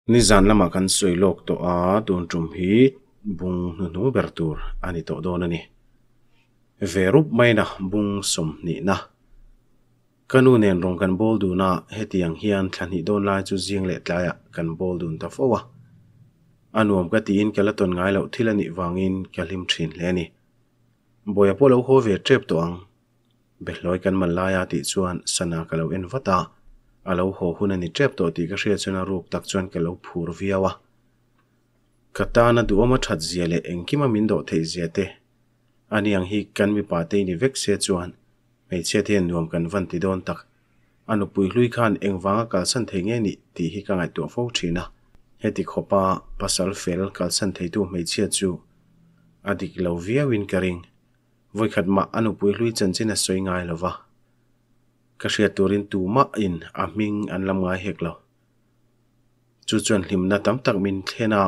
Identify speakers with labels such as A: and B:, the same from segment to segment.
A: Nizan lamah kan sawi lawk tawh a, tun tum hi bung hnuhnung ber tur a ni tawh dawn a ni. Ve rup maina bung sawmhnihna. Ka nu nen rawn kan bawl dun a, hetiang hian thla hnih dawn lai chu zing leh tlaiah kan bawl dun ta fo a. A nuam ka tiin ka la tawn ngai loh thil a nih vangin ka hlim thin hle a ni. Bawiha pawh lo haw ve tep tawh ang. Behlawi kan man laia tih chuan sana ka lo en vat a, a lo haw hun a ni tep tawh tih ka hriat chuan a ruk tak chuan ka lo phur viau a. Ka tana duhawm a that zia leh engkima min dawh theih zia te a ni ang hi kan mipa te i ni vek se chuan hmeichhia te hian nuam kan van ti dawn tak. A nupui hlui khan engvanga kalsan thei nge nih tih hi ka ngaihtuah fo thin a. Heti khawpa pasal fel kalsan theitu hmeichhia chu a dik lo viauin ka ring. Vawikhat mah a nupui hlui chanchin a sawi ngai lo va, ka hriat turin tumah in a hming an lam ngai hek lo. Chu chuan hlimna tam tak min thlen a,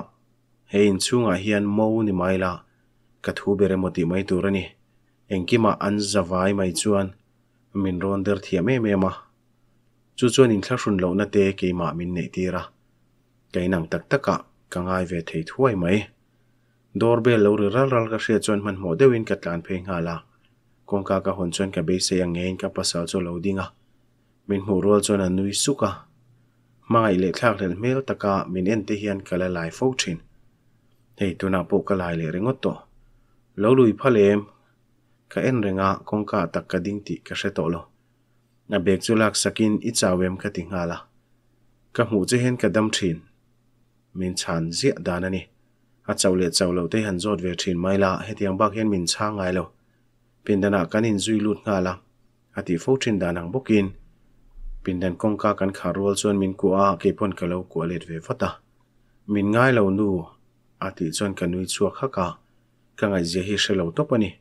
A: he inchhungah hian mo ni mai la, ka thu ber emaw tih mai tur a ni. Engkimah an za vai mai chuan min rawn der thiam em em a, chu chuan inthlahrun lohna te keimah min neih tir a, ka inang tak takah ka ngai ve thei thuai mai. Door bell lo ri ral ral ka hriat chuan hmanhmawh deuhin ka tlan phei nghal a, kawngka ka hawn chuan ka beisei ang ngeiin ka pasal chu a lo ding a, min hmuh rual chuan a nui suk a, hmangaih leh thlakhlelh hmel taka min en te hian ka la lai fo thin. Hei tunah pawh ka lai leh ringawt tawh. Lo lui phal em? Ka en reng a, kawngka ah tak ka ding tih ka hre tawh lo. A bag chu lak sakin i chau em ka ti nghal a, ka hmuh che hian ka dam thin. Min chhan ziah dan a ni. A chauh leh chauh loh te hi han zawt ve thin mai la, hetiang bak hian min chhang ngai lo. Pindanah kan inzui lut nghal a, a tih fo thin dan ang bawkin pindan kawngka kan khar rual chuan min kuah a, keipawn ka lo kuah let ve vat a. Min ngai lo nu, a tih chuan ka nui chhuak hak a, ka ngaihzia hi hre lo tawp a ni.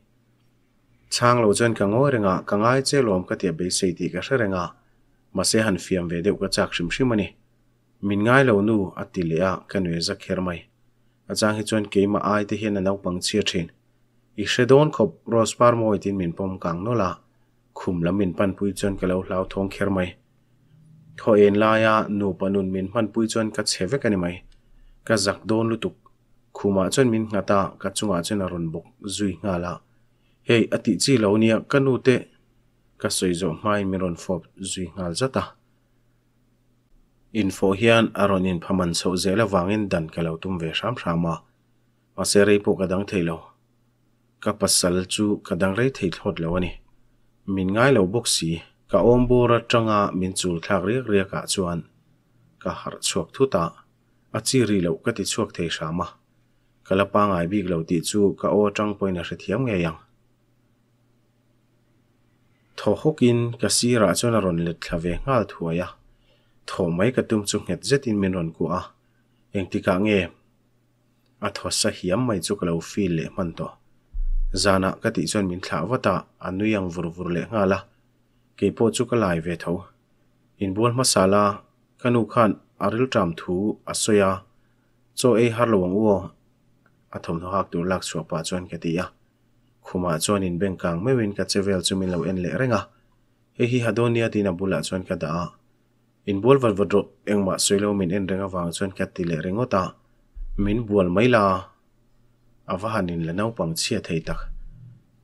A: Chhang lo chuan ka ngawi reng a, ka ngai che lawm ka tia beisei tih ka hre reng a, mahse han fiam ve deuh ka chak hrim hrim a ni. Min ngai lo nu, a ti leh a, ka nui za kher mai. A chang hi chuan keimah ai te hian a naupang chhia thin. I hre dawn khawp, Rose par mawi tiin min pawm kang nawlh a, khum lam min panpui chuan ka lo hlauthawng kher mai. Thaw en laia nupa nun min hmanpui chuan ka chhe vek a ni mai. Ka zak dawn lutuk. Khumah chuan min nghat a, ka chungah chuan a rawn bawk zui nghal a. Hei, a tih chi lo nia, ka nu te ka sawi zawh hmain min rawn fawp zui nghal zat a. Infawh hian a rawn inphaman chhoh zel avangin dan ka lo tum ve hram hram a, mahse rei pawh ka dang thei lo. Ka pasal chu ka dang rei thei thlawt lo a ni. Min ngai lo bawk si. Ka awm bawr atanga min chul thlak riak riak ah chuan ka harh chhuak thut a, a chi rih loh ka ti chhuak thei hram a. Ka la pangai bik lo tih chu ka aw atang pawhin a hrethiam ngei ang. Thaw hawkin ka sirah chuan a rawn let thla ve nghal thuai a, thaw mai ka tum chu nghet zetin min rawn kuah a, engtikah nge a thaw sa hiam mai chu ka lo feel leh hman tawh. Zanah ka tih chuan min thlah vat a, a nui ang vur vur leh nghal a, keipawh chu ka lai ve tho. Inbual hmasa la, ka nu khan a rilṭam thu a sawi a, chaw ei har lo ang u aw, a thawmhnaw hak tur lak chhuah pah chuan ka ti a. Khumah chuan in beng kang meuhin ka che vel chu min lo en leh reng a, hei hi Hadonia tiin a bulah chuan ka dah a. Inbual vat vat rawh, engmah sawi lo min en reng avang chuan ka ti leh ringawt a, min bual mai la, a va han in la naupang chhia thei tak.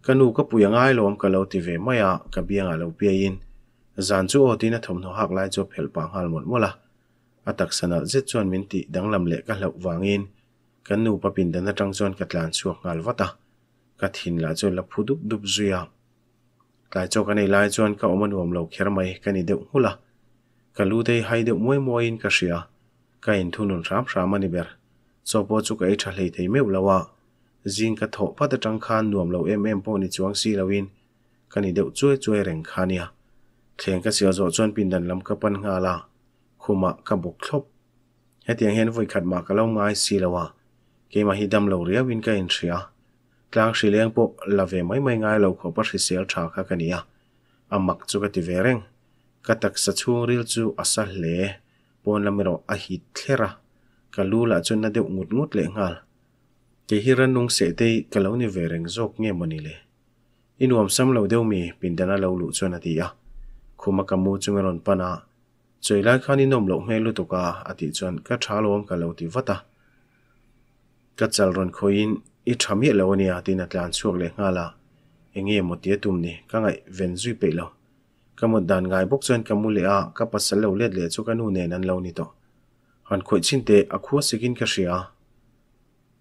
A: Ka nu ka pui a ngai lawm ka lo ti ve mai a, ka biangah lo piaiin zan chu aw tiin a thawmhnaw hak lai chu a phelh pah nghal mawlh mawlh a, a taksa nalh zet chuan min tih danglam leh ka hlauh vangin Kan nupa pindan atang chuan ka tlan chhuak nghal vat a, ka thin lah chuan la phu dup dup zui a. Tlai chaw ka nei lai chuan ka awm a nuam lo kher mai ka ni deuh nghulh a, ka lu te hi hai deuh muai muaiin ka hria, ka inthunun hram hram a ni ber. Chaw pawh chu ka ei tha hlei thei meuh lo a, zing ka thawh phat atang khan nuam lo em em pawh ni chuang si loin ka ni deuh chuai chuai reng kha nia. Thleng ka sial zawh chuan pindan lam ka pan nghal a, khumah ka bawk thlawp. Hetiang hian vawi khat mah ka lo ngai si lo a, keimah hi dam lo riauin ka inhria. Tlang hrileng pawh la ve mai mai ngai lo khawp a hrisel tha kha ka ni a, a mak chu ka ti ve reng. Ka taksa chhungril chu a sa hle, pawn lam erawh a hit thler a, ka lu lah chu na deuh ngut ngut leh nghal. Kei hi rannung sehtei ka lo ni ve reng zawk nge mawni le? I nuam sam lo deuh mi? Pindana lo luh chuan a ti a, khuma ka mu chu min rawn pan a. Chawi lai khan i nawm loh hmel lutuk a, a tih chuan ka tha lawm ka lo ti vat a. Ka chal rawn khawihin i tha miah lo a nia tiin a tlan chhuak leh nghal a, eng nge maw tia tum ni, ka ngaih ven zui peih lo. Ka mut dan ngai bawk chuan ka mu leh a, ka pasal lo let leh chu ka nu nen an lo ni tawh. Han khawih chhin teh, a khua sikin ka hria.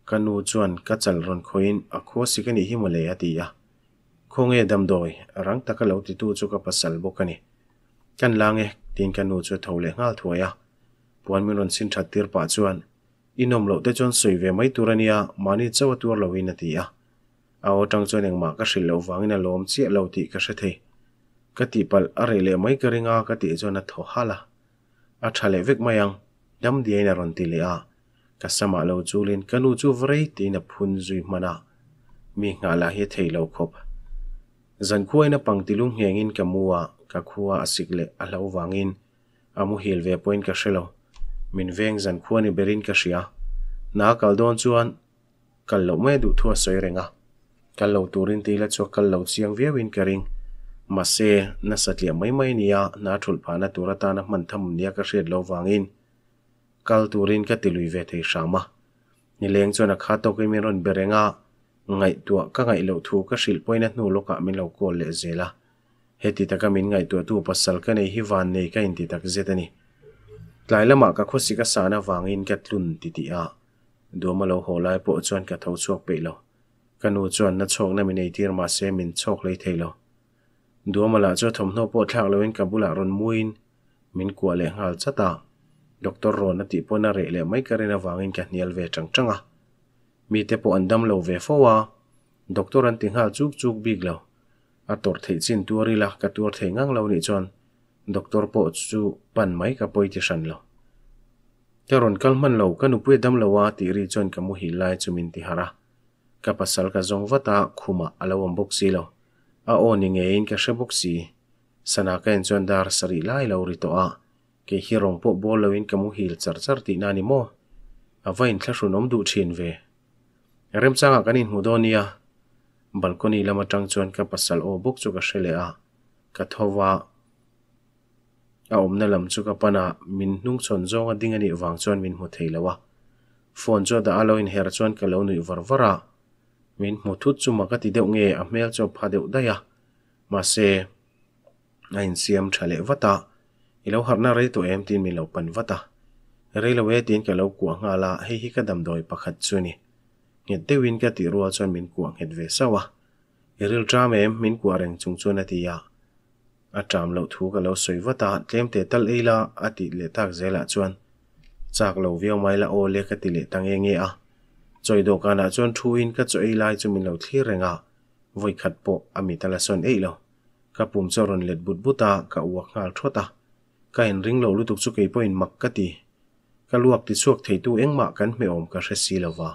A: Ka nu chuan ka chal rawn khawihin a khua sik a nih hi mawle a ti a. Khawnge damdawi, rang taka lo titu chu ka pasal bawk a ni. Kan lang e, tiin ka nu chu a tho leh nghal thuai a. Puan min rawn chhin that tir pah chuan, I nawm loh te chuan sawi ve mai tur a nia, mahni chauh a tuar loin a ti a. A aw tang chuan engmah ka hrilh loh vangin a lawm chiah lo tih ka hre thei. Ka tihpalh a reh leh mai ka ring a ka tih chuan a thaw halh a. A tha leh vek mai ang, dam diain a rawn ti leh a. Ka samah lo chulin ka nu chu va rei tiin a phun zui hman a. Mi nghah lah hi a thei lo khawp. Zankhuain a pangti lung nghengin ka mu a, ka khua a sik leh a hlo vangin a muhil ve pawhin ka hre lo. Min veng zankhua ni berin ka hria. Hna a kal dawn chuan kal loh mai a duh thu a sawi reng a. Kal lo turin ti ila chu a kal lo chiang viauin ka ring. Mahse, nasa tliah mai mai nia hna thulh phahna tur atana hman tham nia ka hriat loh vangin kal turin ka ti lui ve thei hram a. Nileng chuan a kha tawkin min rawn be reng a, ngaihtuah ka ngaih loh thu ka hrilh pawhin a hnu lawkah min lo call leh zel a. Heti taka min ngaihtuahtu pasal ka nei hi van nei ka inti tak zet a ni. Tlai lamah ka khawsik a san avangin ka tlun ti tih a, duam a lo haw lai pawh chuan ka tho chhuak peih lo. Ka nu chuan na chhawkna min eitir mahse min chhawk hlei thei lo. Duama lah chu a thawmhnaw pawh thlak loin ka bulah rawn muin min kuah leh nghal chat a. Doctor rawn a tih pawn a reh leh mai ka rin avangin ka hnial ve tang tang a. Mite pawh an dam lo ve fo a, doctor an ti nghal chuk chuk bik lo. A tawrh theih chin tuar ila ka tuar thei ngang lo nih chuan doctor pawh chu pan mai ka pawi ti hran lo. Ka rawn kal hman lo, ka nupui a dam lo a tih ri chuan ka muhil lai chu min ti harh a. Ka pasal ka zawng vat a, khumah a lo awm bawk si lo. A aw ni ngeiin ka hre bawk si. Sana ka en chuan dar sarih lai lo ri tawh a, kei hi rawng pawh bawl loin ka muhil char char tihna a ni maw? A va inthlahrun awm duh thin ve. Remchangah kan inhmu dawn nia. Balcony lam atang chuan ka pasal aw bawk chu ka hre leh a, ka tho va, a awmna lam chu ka pan a, min hnungchhawn zawnga ding a nih vang chuan min hmu thei lo a. Phone chu a dah a lo inher chuan ka lo nuih var var a, min hmu thut chu mak a ti deuh nge a hmel chu a pha deuh daih a, mahse a insiam tha leh vat a, I lo harhna rei tawh em tiin min lo pan vat a, rei lo e tiin ka lo kuah nghal a, hei hi ka damdawi pakhat chu a ni. Nghet deuhin ka tih rual chuan min kuah nghet ve sauh a. I ril ṭam em? Min kuah reng chung chuan a ti a. A ṭam loh thu ka lo sawi vat a, tlem teh tal ei la a tih leh tak zelah chuan chak lo viau mai la aw le ka ti leh ta nge nge a. Chawi dawhkanah chuan thuin ka chaw ei lai chu min lo thlir reng a, vawi khat pawh a mit a la sawn eih lo. Ka pum chu a rawn let but but a, ka uak nghal thawt a. Ka inring lo lutuk chu kei pawhin mak ka ti. Ka luak ti chhuak theitu engmah kan hmeh awm ka hre si lo va.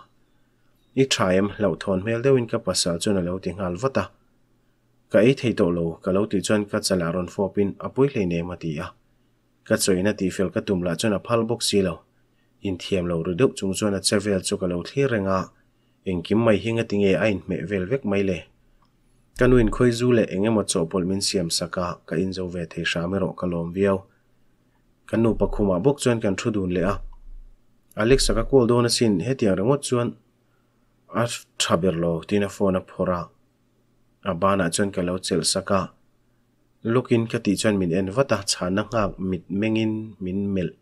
A: I tha em? Hlauhthawn hmel deuhin ka pasal chuan a lo ti nghal vat a. Ka ei thei tawh lo, ka lo tih chuan ka chalah rawn fawpin a pui hleinem a ti a. Ka chawina tihfel ka tum lah chuan a phal bawk si lo. Inthiam lo ru deuh chung chuan a che vel chu ka lo thlir reng a, engkim mai hi ngatinge a inhmeh vel vek mai le? Ka nuin khawizu leh eng emaw chawhpawlh min siam sak a, ka inzo ve thei hram erawh ka lawm viau. Kan nupa khumah bawk chuan kan thu dun leh a. Alex-a ka call dawn asin, hetiang ringawt chuan a tha ber lo tiin a phone a phawrh a. A banah chuan ka lo chelh sak a. Lawkin ka tih chuan min en vat a, chhanna nghak mit mengin min melh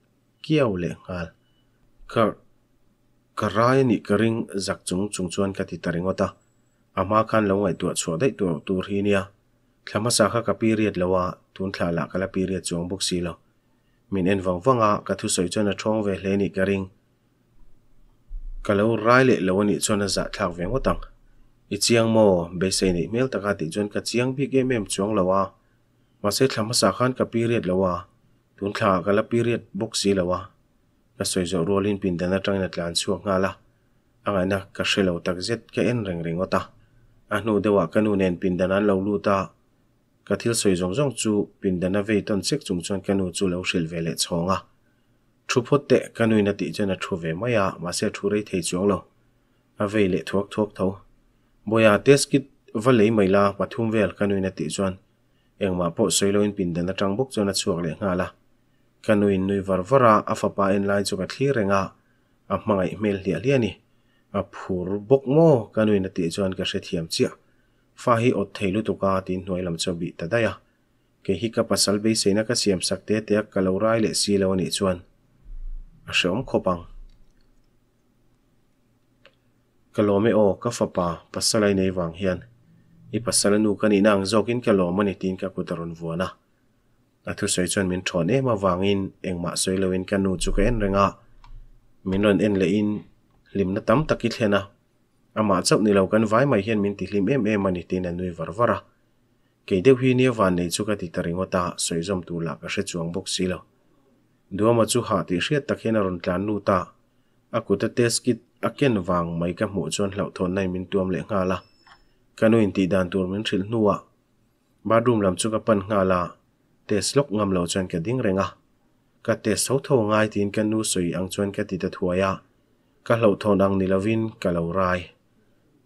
A: kiau leh nghal. Ka ka rai a nih ka ring zak chung chung chuan ka ti ta ringawt a. A hma khan lo ngaihtuah chhuah daih tur tur hi nia. Thla hmasa kha ka period lo a, tun thla lah ka la period chuang bawk si lo. Min en vang vang a, ka thusawi chuan a thawng ve hle nih ka ring. Ka lo rai leh lo a nih chuan a zahthlak ve ngawt ang. I chiang maw? Beisei neih hmel taka tih chuan ka chiang bik em em chuang lo a. Mahse thla hmasa khan ka period lo a, tun thla ah ka la period bawk si lo a. Ka sawi zawh rualin pindan atangin a tlan chhuak nghal a. A ngaihna ka hre lo tak zet ka en reng ringawt a. A hnu deuhah ka nu nen pindan an lo lut a, ka thil sawi zawng zawng chu pindana vei tawn chek chung chuan ka nu chu lo hrilh ve leh chhawng a. Thu phawt teh ka nuin a tih chuan a thu ve mai a, mahse a thu rei thei chuang lo. A vei leh thuak thuak tho. Bawiha test kit va lei mai la pathum vel ka nuin a tih chuan engmah pawh sawi loin pindan atang bawk chuan a chhuak leh nghal a. Ka nuin nui var var a, a fapa en lai chu ka thlir reng a, a hmangaih hmel hliah hliah a ni. A phur bawk maw? Ka nuin a tih chuan ka hrethiam chiah. Fa hi awt thei lutuk a, tiin hnuai lam chu a bih ta daih a. Kei hi ka pasal beiseina ka siam sak te te a, ka lo rai leh si lo a nih chuan a hreawm khawp ang. Ka lawm e aw, ka fapa pasal a inei vang hian i pasal a nu ka nihna ang zawkin ka lawm a ni tiin ka kut a rawn vuan a. A thusawi chuan min thawn em avangin engmah sawi loin ka nu chu ka en reng a, min rawn en lehin hlimna tam tak i thlen a, amah chauh ni lo kan vai mai hian min tihlim em em a ni tiin a nui var var a. Kei deuh hi nia vannei chu ka ti ta ringawt a, sawi zawm tur lah ka hre chuang bawk si lo. Duama chu hah tih hriat tak hian a rawn tlan lut a, a kuta test kit a ken vang mai ka hmuh chuan hlauhthawnna in min tuam leh nghal a, ka nu in tih dan tur min hrilh hnuah Bathroom lam chu ka pan nghal a, test lawk ngam lo chuan ka ding reng a. Ka test tho tho ngai tiin ka nu sawi ang chuan ka ti ta thuai a, ka hlauhthawn ang ni lovin ka lo rai.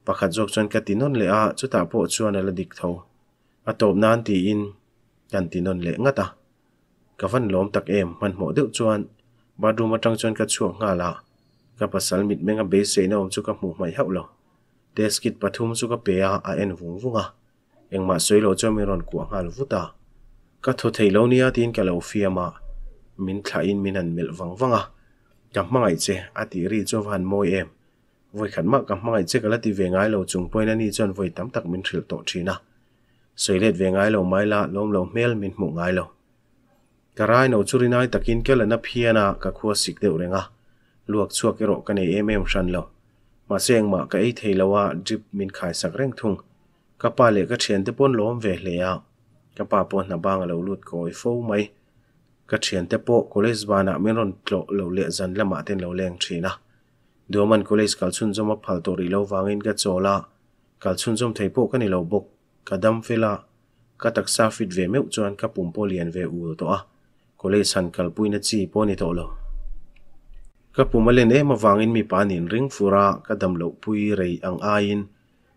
A: Pakhat zawk chuan ka ti nawn leh a, chutah pawh chuan a la dik tho. A tawp nan tiin kan ti nawn leh ngat a. Ka van lawm tak em, hmanhmawh deuh chuan bathroom atang chuan ka chhuak nghal a, ka pasal mitmenga beiseina awm chu ka hmuh hmaih hauh lo. Test kit pathum chu ka pe a, a en vung vung a. Engmah sawi lo chuan min rawn kuah nghal vut a. Ka thaw thei lo nia tiin ka lo fiam a, min thlahin min han melh vang vang a. Ka hmangaih che, a tih ri chu a va han mawi em. Vawi khat mah ka hmangaih che ka la ti ve ngai lo chung pawhin ani chuan vawi tam tak min hrilh tawh thin a. Sawi let ve ngai lo mai la, lawm lo hmel min hmuh ngai lo. Ka rai no chu rinai takin ka la na phian a, ka khua sik deuh reng a. Luak chhuak erawh ka nei em em hran lo. Mahse engmah ka ei thei lo a, drip min khaisak reng thung. Ka pa leh ka thiante pawh an lawm ve hle a, ka pa pawh hna bang a lo lut kawi fo mai. Ka thiante pawh college banah min rawn tlawh loh leh zan lamah te an lo leng thin a. Duaman college kal chhunzawm a phal tawh rih lo vangin ka chawl a, kal chhunzawm thei pawh ka ni lo bawk. Ka dam fel a, ka taksa fit ve meuh chuan ka pum pawh lian ve ul tawh a, college han kalpuina chi pawh a ni tawh lo. Ka pum a len em avangin mipa nin ring fur a, ka dam loh pui rei ang aiin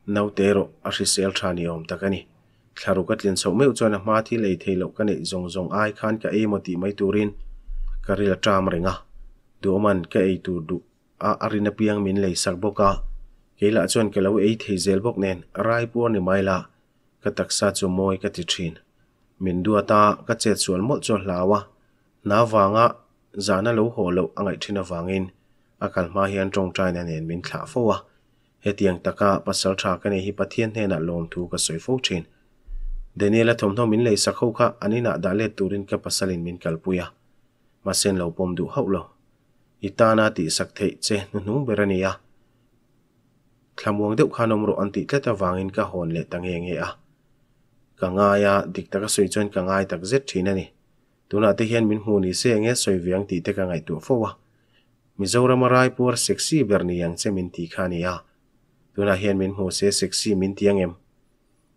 A: Naute erawh a hrisel tha ni awm tak a ni. Thlaruk a tlin chhoh meuh chuan a hma thil ei thei loh ka neih zawng zawng ai khan ka ei maw tih mai turin ka ril a ṭam reng a. Duhawman ka ei tur duh a a rin apiang min lei sak bawk a, kei lah chuan ka lo ei thei zel bawk nen rai puar ni mai lah ka taksa chu mawi ka ti ṭhin. Min duat a, ka chet sual mawlh chu a hlau a, hna vanga zahna lo haw loh a ngaih ṭhin avangin a kal hma hian ṭawngṭaina nen min thlah fo a. Hetiang taka pasal tha ka nei hi Pathian hnenah lawmthu ka sawi fo thin. Daniel-a thawmhnaw min lei sak ho kha an inah dah let turin ka pasalin min kalpui a, mahse an lo pawm duh hauh lo. I tana tihsak theih che hnuhnung ber a ni a, thlamuang deuh khan awm rawh an tih tlat avangin ka hawn leh ta nge nge a. Ka ngai a, dik taka sawi chuan ka ngai tak zet thin a ni. Tunah te hian min hmu ni se enge sawi ve ang tih te ka ngaihtuah fo a. Mizorama raipuar sexy ber ni ang che min ti kha a ni a, tunah hian min hmu se sexy min ti ang em?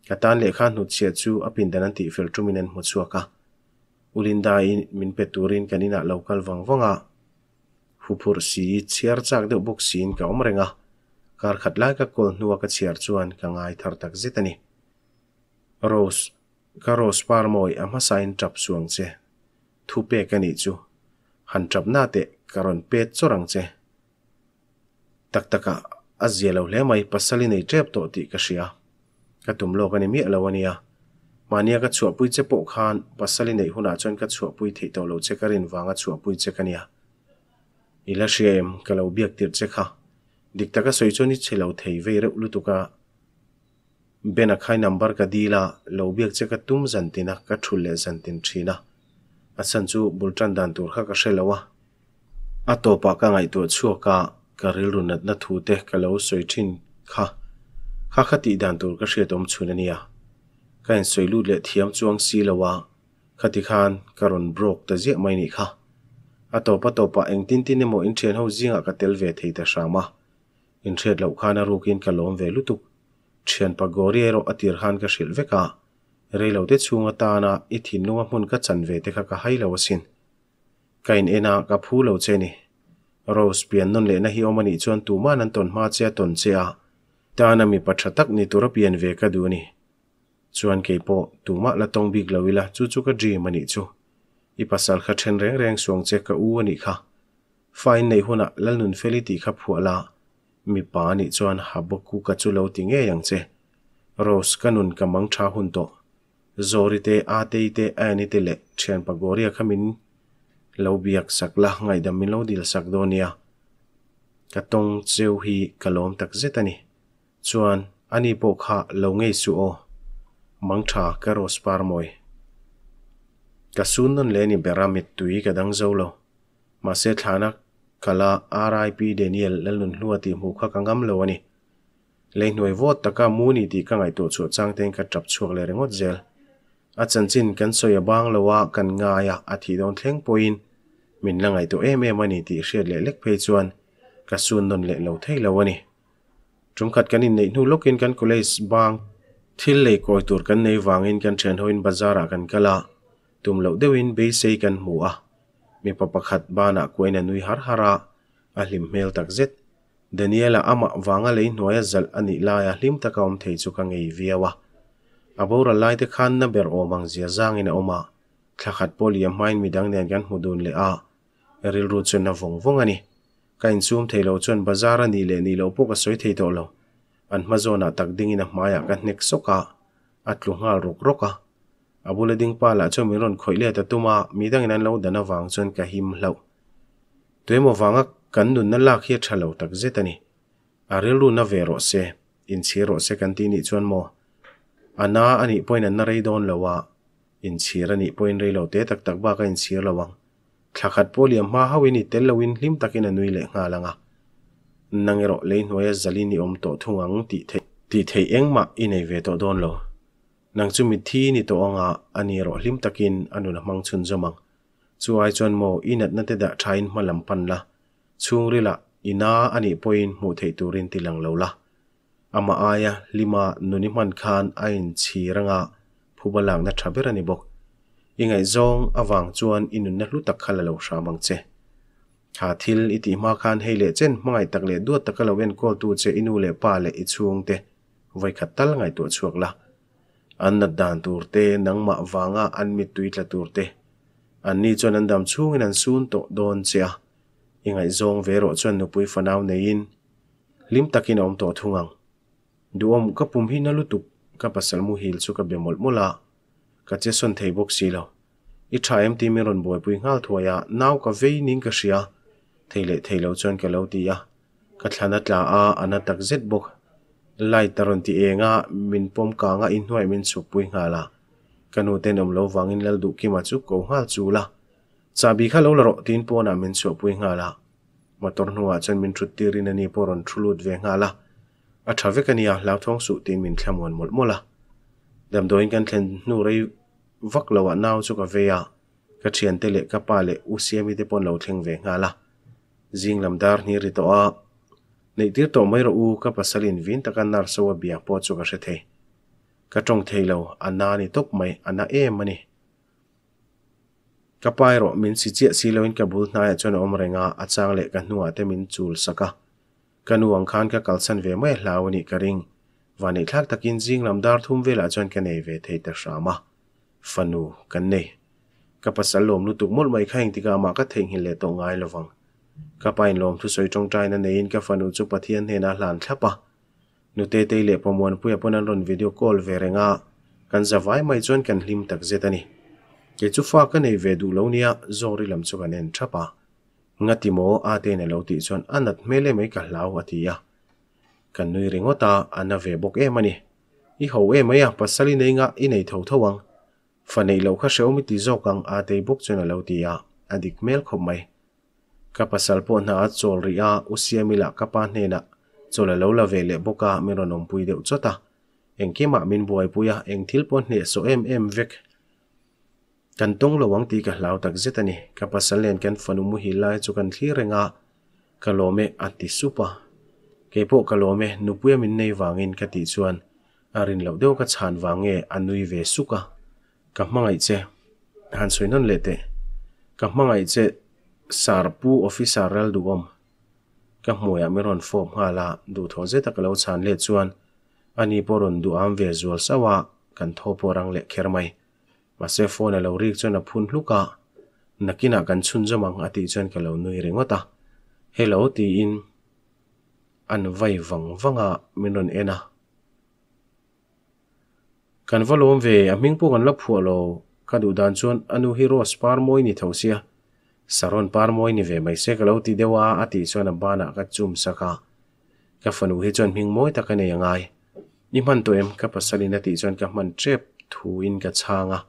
A: Ka tan lehkha hnutchhiah chu a pindan an tihfel tumin an hmu chhuak a, U Linda-i min pe turin kan inah lo kal vang vang a, huphurh si, chhiar chak deuh bawk siin ka awm reng a, kar khat lai ka kawl hnua ka chhiar chuan ka ngai thar tak zet a ni. Rose, ka Rose par mawi a hmasain tap suang che. Thu pek a nih chu. Han tap na teh ka rawn pet chawrh ang che. Tak tak ah a zia lo hle mai, pasal i nei tep tawh tih ka hria. Ka tum lawk a ni miah lo a nia. Mahnia ka chhuahpui che pawh khan pasal i neih hunah chuan ka chhuahpui theih tawh lo che ka rin vanga chhuahpui che ka nia. I la hria em, ka lo biak tirh che kha. Dik taka sawi chuan i che lo thei vei reuh lutuk a. Ben a khai number ka dil a, lo biak che ka tum zan tin a, ka thul leh zan tin thin a. A chhan chu bul tan dan tur kha ka hre lo a. A tawpah ka ngaihtuah chhuak a, ka rilru natna thu te ka lo sawi thin kha. Kha kha tih dan tur ka hriat awm chhun a nia. Ka insawi lut leh thiam chuang si lo a, khati khan ka rawn broke ta ziah mai nih kha. A tawp a tawpah engtin tin emaw inthian ho zingah ka tel ve thei ta hram a. Inhriat loh khan a rukin ka lawm ve lutuk. Thianpa Gauri erawh a tir khan ka hrilh vek a, reilote chhung atana i thinlunga hmun ka chan ve te kha ka hai lo asin. Ka in en a, ka phu lo che ni. Rose pian nawn lehna hi awm anih chuan tuman an tawn hma che a tawn che a, tana mipa tha tak ni tura pian ve ka duh a ni. Chuan keipawh tumah la tawng bik lo ila chu chu ka dream anih chu. I pasal kha then reng reng suang che ka u a nih kha. Fa in neih hunah Lalnunfeli tih kha phuah la, mipa a nih chuan Habakuka chu lo ti ngei ang che. Rose, ka nun ka mang tha hun tawh. Zawri te, Atei te, Annie te leh thianpa Goria kha min lo biak sak la, ngaihdam min lo dil sak dawn nia. Ka tawng cheu hi ka lawm tak zet a ni. Chuan, ani pawh kha lo ngei suh aw. Mang tha ka Rose par mawi. Ka sun nawn leh ni ber a mittui ka dang zo lo. Mahse thlana kala RIP Daniel Lalnunhlua tih hmuh kha ka ngam lo a ni. Leihnuai vawt taka mu ni tih ka ngaihtuah chhuah chang tein ka tap chhuak leh ringawt zel. A chanchin kan sawi a bang lo a, kan ngai a, a thih dawn thleng pawhin min la ngaihtuah em em a ni tih hriat leh lek phei chuan ka sun nawn leh lo thei lo a ni. Tumkhat kan inneih hnu lawkin kan college bang thil lei kawi tur kan nei vangin kan thianhoin bazar ah kan kal a, tum loh deuhin beisei kan hmu a. Mipa pakhat banah kuain a nui har har a, a hlim hmel takzet. Daniela amah vanga lei hnuaia zalh a nih laia hlim taka awm thei chu ka ngei viau a. A boral lai te khan na ber awm ang zia zangin a awm a, thla khat pawh liam hmain midang nen kan hmu dun leh a, rilru chu na vawng vawng a ni. Ka insum thei lo chuan bazar a nih leh nih loh pawh ka sawi thei tawh lo. An hma zawnah tak dingin a hmaiah ka hnek sawk a, a tlu nghal rawk rawk a. A bula ding pa lah chuan min rawn khawih let a tum a, midangin an lo dan avang chuan ka him hlauh. Tuemaw vanga kan nunna lak hi a tha lo tak zet a ni. A rilru na ve rawh se, inchhir rawh se kan tih nih chuan maw? A na a nih pawhin an na rei dawn lo a, inchhir a nih pawhin rei lo te tak tak bak a inchhir lo ang. Thla khat pawh liam hma hauhin i tel loin hlim takin a nui leh nghal ang a. Nang erawh lei hnuaia zalin i awm tawh thung ang tih theih tih theih engmah i nei ve tawh dawn lo. Nang chu mitthi i ni tawh ang a, a ni erawh hlim takin a nun a hmang chhunzawm ang. Chu ai chuan maw i natna te dah thain hma lam pan la, chhungrilah i na a nih pawhin hmuh theih turin ti lang lo la. Amah aia hlima nun i hman khan a inchhir anga phuba lakna tha ber a ni bawk. I ngaihzawng avang chuan i nunna hlu tak kha la lo hram ang che. Tha thil i tih hma khan hei leh chen hmangaih tak leh duat taka lo enkawltu che i nu leh pa leh i chhungte vawikhat tal ngaihtuah chhuak la. An nat dan tur te, nangmah vanga an mittui tla tur te, anni chuan an dam chhungin an sun tawh dawn che a, i ngaihzawng ve erawh chuan nupui fanau neiin hlim takin a awm tawh thung ang. Duhawm, ka pum hi na lutuk, ka pasal muhil chu ka be mawlh mawlh a, ka che sawn thei bawk si lo. I tha em tih min rawn buaipui nghal thuai a, nau ka vei ning ka hria, thei leh thei lo chuan ka lo ti a. Ka thlan a tla a, a na tak zet bawk. Light a rawn ti eng a, min pawm kang a, inhnuai min chhukpui nghal a. Ka nu ten awm lo vangin Lalduhkima chu ko nghal chul a. Chahbi kha lo la rawh tiin pawnah min chhuahpui nghal a. Motor hnuah chuan min thut tirin ani pawh rawn thu lut ve nghal a. A tha vek a nia, hlauthawng suh tiin min thlamuan mawlh mawlh a. Damdawiin kan thlen hnu rei vak loah nau chu ka vei a, ka thiante leh ka pa leh U Siami te pawh an lo thleng ve nghal a. Zing lam dar hni ri tawh a, Neih tir tawh mai rawh u, ka pasal in vin taka nurse ho a biak pawh chu ka hre thei. Ka tawng thei lo, a na ni tawp mai, a na em a ni. Ka pa erawh min si chiah si loin ka bul hnaiah chuan a awm reng a, a chang leh ka hnuah te min chul sak a. Ka nu ang khan ka kalsan ve mai a hlau a nih ka ring. Vaneihthlak takin zing lam dar thum velah chuan ka nei ve thei ta hram a. Fanu kan nei. Ka pasal lawm lutuk mawlh mai kha engtikah amah ka theihnghilh leh tawh ngai lovang. Ka pa in lawm thusawi tawngtaina neiin ka fanu chu Pathian hnenah a hlan thlap a. Nutetei leh Pamuanpuia pawn an rawn video call ve reng a, kan za vai mai chuan kan hlim tak zet a ni. Kei chu fa ka nei ve duh lo nia, Zawri lam chu kan en thap a. Ngati maw? Atein a lo tih chuan a nat hmel emai ka hlau a ti a. Kan nui ringawt a, a na ve bawk em a ni. I ho emai a, pasal i nei ngah i nei tho tho ang. Fa neih loh kha hrehawm i ti zawk ang Atei bawk chuan a lo ti a, a dik hmel khawp mai. Ka pasal pawh hna a chawl rih a, U Siami lah ka pa hnenah chawl a lo la ve leh bawk a, min rawn awmpui deuh chawt a. Engkimah min buaipui a, eng thil pawh hnehsawh em em vek. Kan tawng lo ang tih ka hlau tak zet a ni. Ka pasal nen kan fanu muhil lai chu kan thlir reng a, Ka lawm e a ti sup a. Kei pawh ka lawm e, nupuia min nei vangin ka tih chuan a rin loh deuh ka chhan vang nge a nui ve suk a. Ka hmangaih che. Han sawi nawn leh teh. Ka hmangaih che Sir Pu Officer Ralduhawm. Ka hmuiah min rawn fawp nghal a, duhthawh zeta ka lo chhan let chuan ani pawh rawn duham ve zual sauh a, kan thaw pawh rang leh kher mai. Mahse phone a lo rik chuan a phun hluk a. Nakinah kan chhunzawm ang a tih chuan ka lo nui ringawt a. Hello tiin an vai vang vang a, min rawn en a. Kan va lawm ve, a hming pawh kan la phuah lo. Ka duh dan chuan a nu hi Rose par mawi ni tho sia, Saron par mawi ni ve mai se ka lo ti deuh a, a tih chuan a banah ka chum sak a. Ka fanu hi chuan hming mawi tak a nei a ngai. I hman tawh em? Ka pasalin a tih chuan ka hman tep thuin ka chhang a.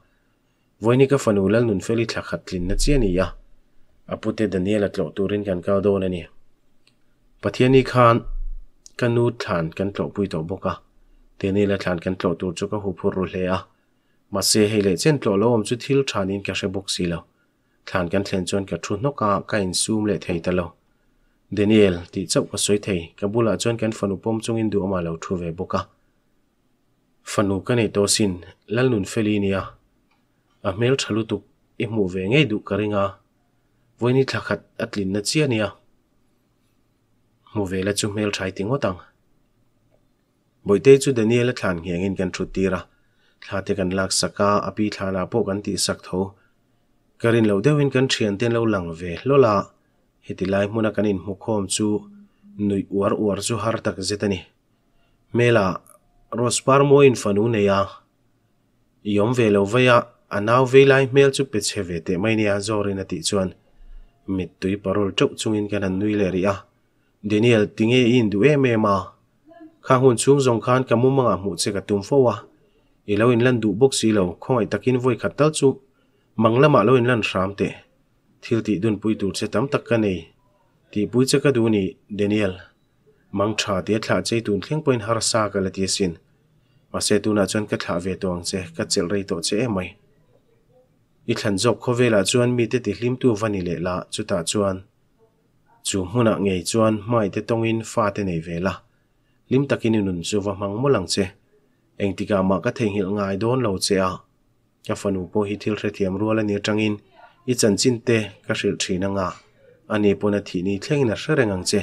A: Vawiini ka fanu Lalnunfeli thla khat tlinna chiah a ni a, a pute Daniel-a tlawh turin kan kal dawn a ni. Pathiani khan ka nu thlan kan tlawhpui tawh bawk a, Daniel-a thlan kan tlawh tur chu ka huphur ru hle a. Mahse, hei leh chen tlawh lo awm chu thil tha niin ka hre bawk si lo. Thlan kan thlen chuan ka thu hnawk a, ka insum leh thei ta lo. Daniel, tih chauh ka sawi thei, ka bulah chuan kan fanu pawm chungin duhawmah lo thu ve bawk a. Fanu ka nei tawh sin, Lalnunfeli nia. A hmel tha lutuk i hmuh ve ngei duh ka ring a, vawiini thla khat a tlinna chiah nia. Hmu ve la chu hmel tha i ti ngawt ang. Bawihtei chu Daniel-a thlan nghengin kan thut tir a, thla te kan lak sak a, a pi thlanah pawh kan tih sak tho. Ka rin loh deuhin kan thiante an lo lang ve hlawl a, heti lai hmuna kan inhmukhawm chu nuih uar uar chu har tak zet a ni. Hmela Rose par mawiin fanu nei a, i awm ve lo vei a, a nau vei lai hmel chu pe chhe ve teh mai nia Zawrin a tih chuan mittui parawl teuh chungin kan han nui leh rih a, Daniel tinge i induh em em a? Kha hun chhung zawng khan ka mumangah hmuh che ka tum fo a, i lo inlan duh bawk si lo, khawngaih takin vawi khat tal chu mang lamah lo inlan hram teh, thil tih dunpui tur che tam tak ka nei, tihpui che ka duh ni Daniel. Mang tha tia thlah chei tun thleng pawhin harsa ka la ti asin. Mahse tunah chuan ka thlah ve tawh ang che, ka chelh rei tawh che emai. I thlan zawk khawvelah chuan mite tihlimtu va ni leh la, chutah chuan chu hmunah ngei chuan hmaite tawngin fate nei ve la, hlim takin i nun chu va hmang mawlh ang che. Engtikah mah ka theihnghilh ngai dawn lo che a. Ka fanu pawh hi thil hrethiam rual a ni atangin i chanchin te ka hrilh thin anga, ani pawn a thih ni thlengin a hre reng ang che.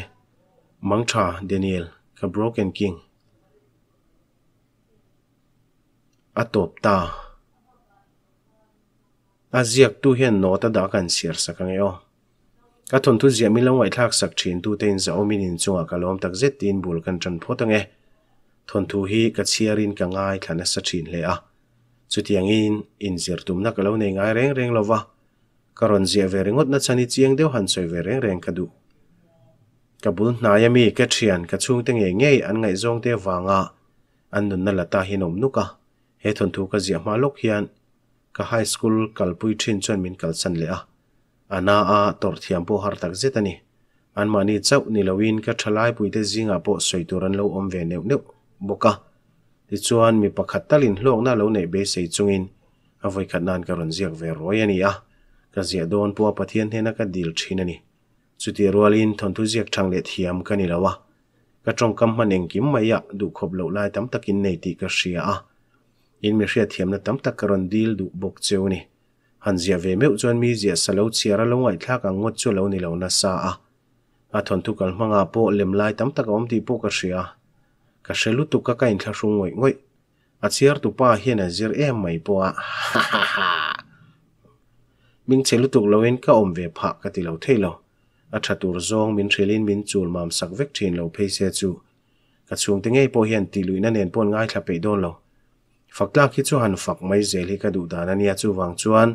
A: Mangtha, Daniel, ka broken king. A tawp ta. A ziaktu hian note a dah ka han chhiar sak ange aw. Ka thawnthu ziah min lo ngaihthlak sak thin tute in zahawmin inchungah ka lawm tak zet tiin bul kan tan phawt ange. Thawnthu hi ka chhiarin ka ngaithla nasa thin hle a. Chutiangin inzir tumna ka lo nei ngai reng reng lo va, ka rawn ziah ve ringawt na chhan hi chiang deuh han sawi ve reng reng ka duh. Ka bul hnai ami ka thian ka chhungte ngei ngei an ngaihzawngte vanga an nunna la ta hian awm nuk a, he thawnthu ka ziah hma lawk hian ka high school kalpui thin chuan min kalsan leh a, a na a tawrh thiam pawh har tak zet a ni. Anmahni chauh ni loin ka thalaipuite zingah pawh sawi tur an lo awm ve neuh neuh bawk a. Tichuan, mi pakhat talin hlawkna lo neih beisei chungin a vawikhat nan ka rawn ziak ve ruai a ni a, ka ziah dawn pawha Pathian hnena ka dil thin a ni. Chutih rualin thawnthu ziak thang leh thiam ka ni lo a, ka tawngkam hman engkim mai ah duhkhawp loh lai tam takin nei tih ka hria a, in mi hriatthiamna tam tak ka rawn dil duh bawk cheu a ni. Han ziah ve meuh chuan mi ziah sa lo chhiar a lo ngaihthlak ang ngawt chu a lo ni lo nasa a. A thawnthu kal hmangah pawh lem lai tam tak a awm tih pawh ka hria. Ka hre lutuk a ka inthlahrung ngawih ngawih. A chhiartu pa hian a zir em mai pawh a hahaha. Mingchhe lutuk loin ka awm ve phah ka ti lo thei lo. A tha tur zawng min hrilhin min chul mam sak vek thin lo phei se chu. Ka chhungte ngei pawh hian tihluihna nen pawh an ngaithla peih dawn lo. Fak tlak hi chu han fak mai zel hi ka duh dan a nia chuvang chuan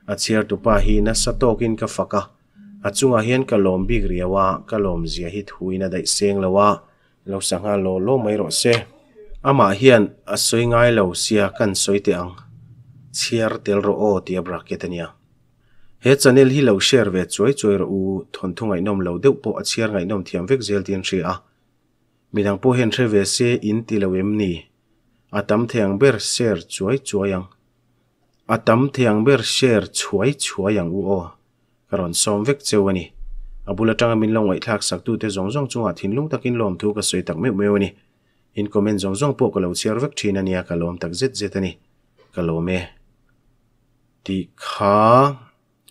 A: a chhiartu pa hi nasa tawkin ka fak a, a chungah hian ka lawm bik riau a, ka lawm zia hi thuin a daih seng lo a, lo sangha law law mai rawh se. Amah hian a sawi ngai lo sia kan sawi teh ang, chhiar tel rawh aw tia bracket a nia. He channel hi lo share ve chuai chuai rawh u, thawnthu ngaihnawm lo deuh pawh a chhiar ngaihnawm thiam vek zel tiin hria a, midang pawh hian hre ve se in ti lo em ni? A tam thei ang ber share chuai chuai ang. A tam thei ang ber share chhuai chhuai ang u aw. Ka rawn sawm vek cheu a ni. A bul atanga min lo ngaihthlak sak tute zawng zawng chungah thinlung takin lawmthu ka sawi tak meuh meuh a ni. In comment zawng zawng pawh ka lo chhiar vek thin a nia ka lawm tak zet zet a ni. Ka lawm e. Tih kha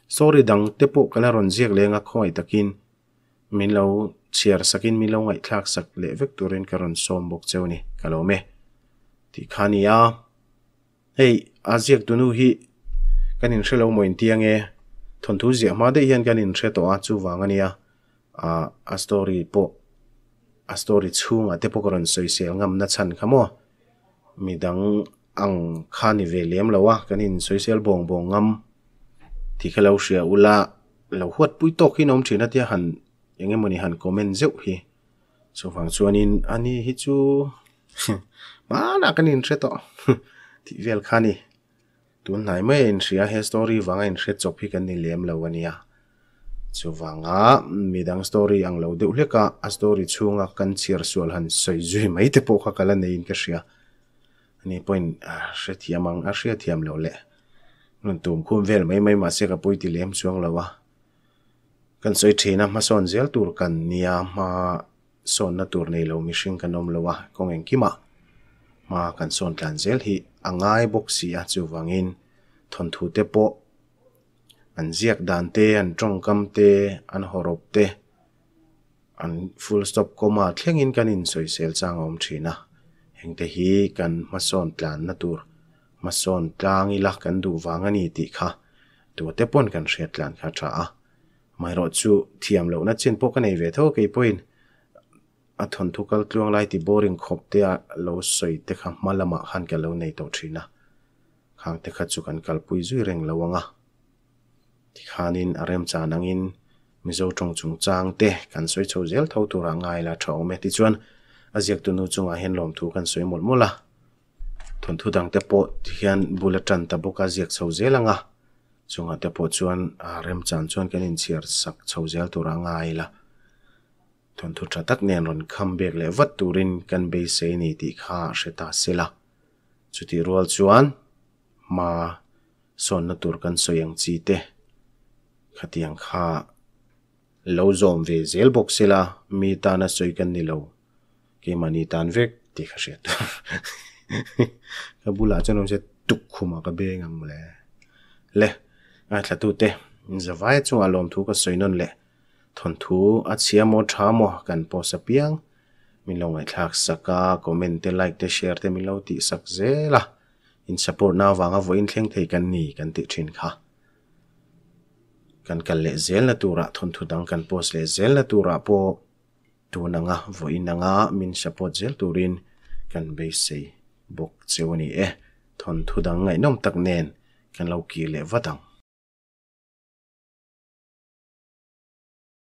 A: sorry dang te pawh ka la rawn ziak leng a khawngaih takin Min lo chhiar sakin min lo ngaihthlak sak leh vek turin ka rawn sawm bawk cheu ni, ka lawm e. Tih kha a ni a. Hei, a ziak tunu hi kan inhre lo maw intiang e. Thawnthu ziah hma daih hian kan inhre tawh a, chuvang a nia ah a story pawh a story chhungah te pawh ka rawn sawisel ngamna chhan kha maw midang ang kha ni ve lem lo a, kan insawisel bawng bawng ngam tih kha lo hria ula lo huat pui tawk hi an awm thin a tia han eng emawni han comment zeuh hi. Chuvang chuanin ani hi chu hmanah kan inhre tawh tih vel kha a ni. Tun hnai mai a inhria he story vanga inhre chawp hi kan ni lem lo a nia. Chuvanga midang story ang lo deuh hlek a, a story chhunga kan chhiar sual han sawi zui mai te pawh kha ka la neiin ka hria. Ani pawhin a hrethiam ang a hriathiam loh leh rawn tum khum vel mai mai mahse ka pawi ti lem chuang lo a. Kan sawi thin a, hmasawn zel tur kan nia, hma sawnna tur nei lo mihring kan awm lo a, kawng engkimah hma kan sawn tlan zel hi a ngai bawk si a, chuvangin thawnthu te pawh an ziak dan te, an tawngkam te, an hawrawp te, an full stop comma thlengin kan insawisel chang a awm thin a, hengte hi kan hmasawn tlanna tur hmasawn tlang ila kan duh vang a ni tih kha Tuate pawn kan hriat tlan kha a tha a, amaherawh chu thiam lohna chin pawh ka nei ve tho kei pawhin a thawnthu kal tluang lai ti boring khawp te a lo sawi te kha hma lamah khan ka lo nei tawh thin a, khang te kha chu kan kalpui zui reng lo ang a, tikhanin a remchan angin Mizo tawng chungchang te kan sawi chho zel tho turah ngai la tha awm e. Tichuan a ziaktu nu chungah hian lawmthu kan sawi mawlh mawlh a. Thawnthu dangte pawh hian bul a tan ta bawk a, ziak chho zel ang a, chungah te pawh chuan remchan chuan kan inchhiar sak chho zel tur a ngai la. Thawnthu tha tak nen rawn kham bek leh vat turin kan beisei ni tih kha hre ta se la. Chutih rual chuan hma sawnna tur kan sawi ang chi te khatiang kha lo zawm ve zel bawk se la, mi tana sawi kan ni lo. Keimahni tan vek tih ka hriat tur. Ka bulah chuan awm se tuk khumah ka beng ang mawle. Le, ngaithlatute, Zavaia chungah lawmthu ka sawi nawn leh thawnthu a chhia maw tha maw kan post apiang min lo ngaihthlak sak a, comment te like te share te min lo tih sak zel a, in support na avanga vawiin thleng thei kan ni kan tih thin kha. Kan kal leh zelna turah thawnthu dang kan post leh zelna turah pawh Tun anga vawiin anga min support zel turin kan beisei bawk cheu a ni e. Thawnthu dang ngaihnawm tak nen kan lo kir leh vat ang.